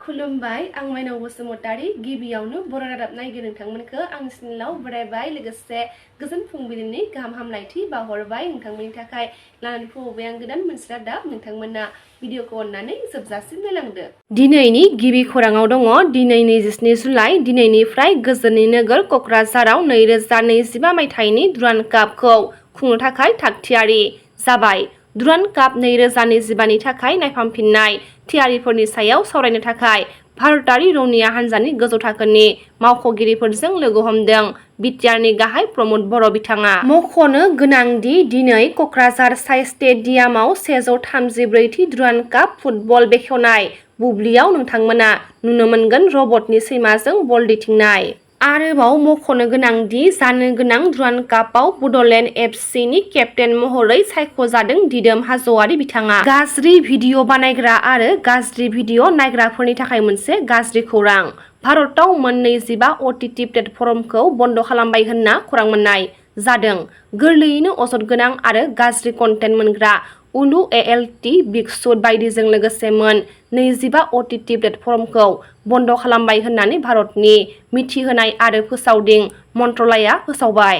खुलुमबाय आं माइनाव बसुमतारी गिबियावनो बर' रादाब नायगिरि नोंथांमोनखौ आंनि चेनेलाव बरायबाय लोगोसे गोजोन फुंबिलिनि गाहाम हामलायथि बावहरबाय नोंथांमोननि थाखाय लानानै फैबाय आं गोदान मोनसे रादाब नोंथांमोना भिडिअखौ अननानै जोबजासिम नायलांदो। दिनैनि गिबि खौराङाव दङ दिनै 27 जुलाइ दिनैनिफ्राय गोजोननि नोगोर क'क्राझाराव 2025 मायथाइनि दुरान्ड कापखौ खुंनो थाखाय थागथियारि जाबाय। दुरान्ड काप 2025 नि थाखाय नायफामफिननाय थियारिफोरनि सायाव सावरायनो थाखाय भारतारि रौनिया हान्जानि गोजौ थाखोनि मावख'गिरिफोरजों लोगो हमदों बिटिआरनि गाहाय प्रमद बर' बिथाङा। मख'नो गोनांदि दिनै क'क्राझार साइ स्टेडियामाव 134थि दुरान्ड काप फुटबल बेखेवनाय बुब्लियाव नोंथांमोना नुनो मोनगोन रबटनि सैमाजों बल दैथिंनाय। आरोबाव मख'नो गोनांदि जानो गोनां दुरान्ड कापआव बड'लेण्ड एफसिनि केप्टेन महरै सायख'जादों दिदोम हाज'वारि बिथाङा। गाज्रि भिडिअ बानायग्रा आरो गाज्रि भिडिअ नायग्राफोरनि थाखाय मोनसे गाज्रि खौरां। भारताव मोन 25 अटिटि प्लेटफर्मखौ बन्द खालामबाय होनना खौरां मोननाय जादों। गोरलैयैनो अजद गोनां आरो गाज्रि कन्टेन्ट मोनग्रा उलु एएलटि बिगसुट बायदिजों लोगोसे मोन 25 अटिटि प्लेटफर्मखौ बन्द खालामबाय होननानै भारतनि मिथिहोनाय आरो फोसावदिं मन्त्रालया फोसावबाय।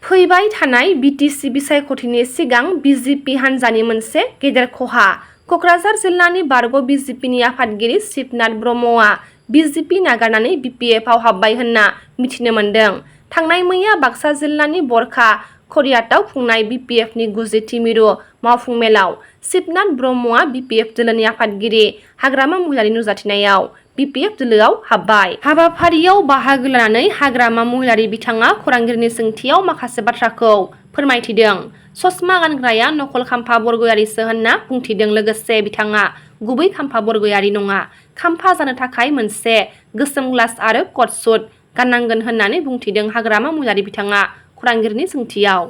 फैबाय थानाय बिटिसि बिसायख'थिनि सिगां बिजेपि हान्जानि मोनसे गेदेर खहा। क'क्राझार जिल्लानि बारग' बिजेपिनि आफादगिरि शिबनाथ ब्रह्मआ बिजेपि नागारनानै बिपिएफआव हाबबाय होनना मिथिनो मोन्दों। थांनाय मैया बाक्सा जिल्लानि बरखा खरियाटआव खुंनाय बिपिएफनि 90थि मिरु मावफुं मेलाव शिबनाथ ब्रह्मआ बिपिएफ दोलोनि आफादगिरि हाग्रामा महिलारि नुजाथिनायाव बिपिएफ दोलोआव हाबबाय। हाबाफारियाव बाहागो लानानै हाग्रामा महिलारि बिथाङा खौरांगिरिनि सोंथियाव माखासे बाथ्राखौ फोरमायथिदों। ससमा गानग्राया नकल खाम्फा बरगयारिसो होनना बुंथिदों। लोगोसे बिथाङा गुबै खाम्फा बरगयारि नङा, खाम्फा जानो थाखाय मोनसे गोसोम ग्लास आरो कट सुट गाननांगोन होननानै बुंथिदों हाग्रामा महिलारि बिथाङा खौरांगिरिनि सोंथियाव।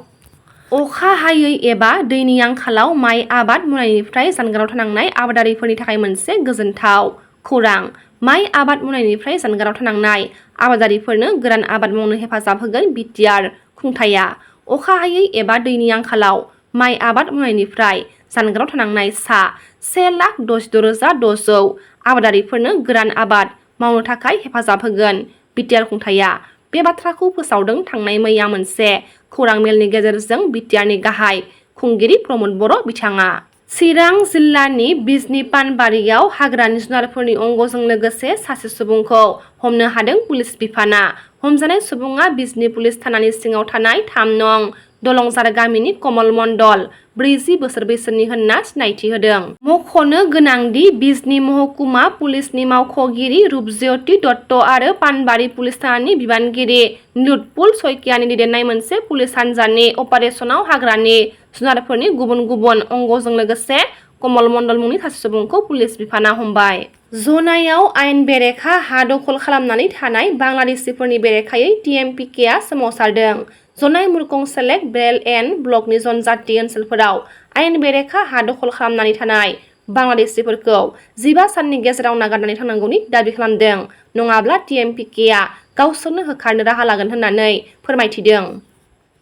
अखा हायै एबा दैनि आंखालाव माइ आबाद मावनायनिफ्राय जानगाराव थानांनाय आबादारिफोरनि थाखाय मोनसे गोजोनथाव खौरां। माइ आबाद मावनायनिफ्राय जानगाराव थानांनाय आबादारिफोरनो गोरान आबाद मावनो हेफाजाब होगोन बिटिआर खुंथाया। अखा हायै एबा दैनि आंखालाव माइ आबाद मावनायनिफ्राय जानगाराव थानांनाय सा 1,66,600 आबादारिफोरनो गोरान आबाद मावनो थाखाय हेफाजाब होगोन बिटिआर खुंथाया। बे बाथ्राखौ फोसावदों थांनाय मैया मोनसे खौरां मेलनि गेजेरजों बिटिआरनि गाहाय खुंगिरि प्रमद बर' बिथाङा। चिरां जिल्लानि बिजनी पानबारियाव हाग्रानि जुनारफोरनि अंगजों लोगोसे सासे सुबुंखौ हमनो हादों पुलिस बिफाना। हमजानाय सुबुङा बिजनी पुलिस थानानि सिङाव थानाय 3 नं दलंजार गामिनि कमल मण्डल 40 बोसोर बैसोनि होनना सिनायथि होदों। मख'नो गोनांदि बिजनी महकुमा पुलिसनि मावख'गिरि रुपज्यति दत्त आरो पानबारि पुलिस थानानि बिबानगिरि निलुत्पल सयकियानि दैदेननाय मोनसे पुलिस हान्जानि अपारेसनाव हाग्रानि जुनारफोरनि गुबुन गुबुन अंगजों लोगोसे कमल मण्डल मुंनि सासे सुबुंखौ पुलिस बिफाना हमबाय। जनायाव आयेन बेरेखा हा दखल खालामनानै थानाय बांलादेशिफोरनि बेरेखायै टिएमपिकेआ सोमावसारदों। जनाय मुरकं सेलेक्ट बेल एन्ड ब्लकनि जनजाति ओनसोलफोराव आयेन बेरेखा हा दखल खालामनानै थानाय बांलादेशिफोरखौ 15 साननि गेजेराव नागारनानै थांनांगौनि दाबि खालामदों। नङाब्ला टिएमपिकेआ गावसोरनो होखारनो राहा लागोन होननानै फोरमायथिदों।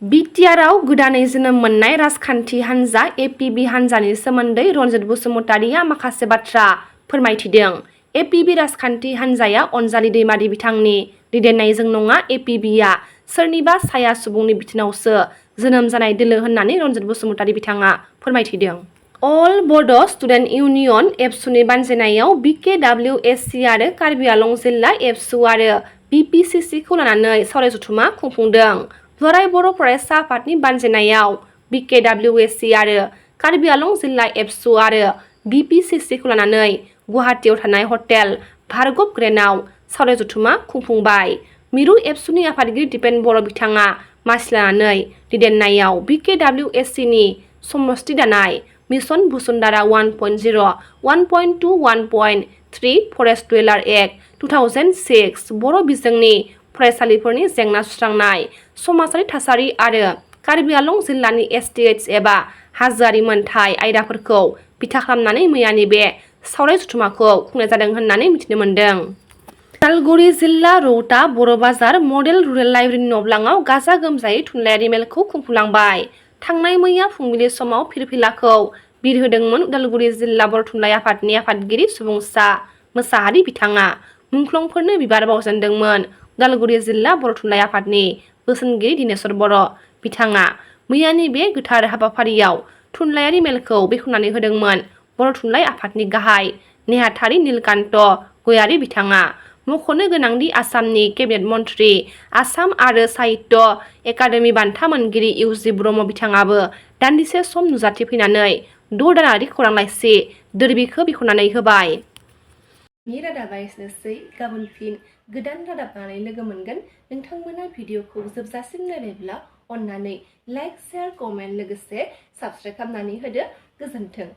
बिटिआरआव गोदानै जोनोम मोननाय राजखान्थि हान्जा एपिबि हान्जानि सोमोन्दै रनजित बसुमतारिया माखासे बाथ्रा फोरमायथिदों। एपिबि राजखान्थि हान्जाया अनजालि दैमारि बिथांनि दैदेननायजों नङा, एपिबिआ सोरनिबा साया सुबुंनि बिथोनावसो जोनोम जानाय दोलो होननानै रनजित बसुमतारि बिथाङा फोरमायथिदों। अल बड' स्टुडेन्ट इउनियन एबसुनि बानजायनायाव बिकेडब्लिउएसि आरो कार्बि आलं जिल्ला एबसु आरो बिपिसिसिखौ लानानै सावराय जथुमा खुंफुंदों। दुलाराय बर' फरायसा आफादनि बानजायनायाव बिकेडब्लिउएसि आरो कार्बि आलं जिल्ला एबसु आरो बिपिसिसिखौ लानानै गुवाहाटीयाव थानाय हटेल भार्गव ग्रेन्डआव सावराय जथुमा खुंफुंबाय। मिरु एबसुनि आफादगिरि दिपेन बर' बिथाङा मासि लानानै दैदेननायाव बिकेडब्लिउएसिनि समष्टि दानाय मिशन बसुन्धारा 1.0, 1.2, 1.3 फरेस्ट डुवेलार एक्ट 2006, बर' बिजोंनि फरायसालिफोरनि जेंना सुस्रांनाय, समाजारि थासारि आरो कार्बि आलं जिल्लानि एसटिएइच एबा हाजोआरि मोनथाय आयदाफोरखौ बिथा खालामनानै मैयानि बे सावराय जथुमाखौ खुंनाय जादों होननानै मिथिनो मोन्दों। उदालगुरि जिल्ला रौता बर' बाजार मडेल रुरेल लाइब्रेरिनि नब्लाङाव गाजा गोमजायै थुनलाइयारि मेलखौ खुंफुंलांबाय। थांनाय मैया फुंबिलि समाव फिरफिलाखौ बिरहोदोंमोन उदालगुरि जिल्ला बर' थुनलाइ आफादनि आफादगिरि सुबुंसा मोसाहारि बिथाङा मुंख्लंफोरनो बिबार बावजेनदोंमोन। उदालगुरि जिल्ला बर' थुनलाइ आफादनि बोसोनगिरि दिनेश्वर बर' बिथाङा मैयानि बे गोथार हाबाफारियाव थुनलाइयारि मेलखौ बेखेवनानै होदोंमोन। बर' थुनलाइ आफादनि गाहाय नेहाथारि नीलकान्त गयारी बिथाङा मख'नो गोनांदि आसामनि केबिनेट मन्थ्रि आसाम आरो साहित्य एकाडेमि बान्था मोनगिरि इउ.जि. ब्रह्म बिथाङाबो दान्दिसे सम नुजाथिफैनानै 6 दानारि खौरां लाइसि दोरबिखौ बेखेवनानै होबाय। रादाबा एसेनोसै। गाबोन फिन गोदान रादाब लानानै लोगो मोनगोन। नोंथांमोना भिडिअखौ जोबजासिम नायबायब्ला अन्नानै लाइक, शेयार, कमेन्ट लोगोसे साबस्क्राइब खालामनानै होदो। गोजोन्थों।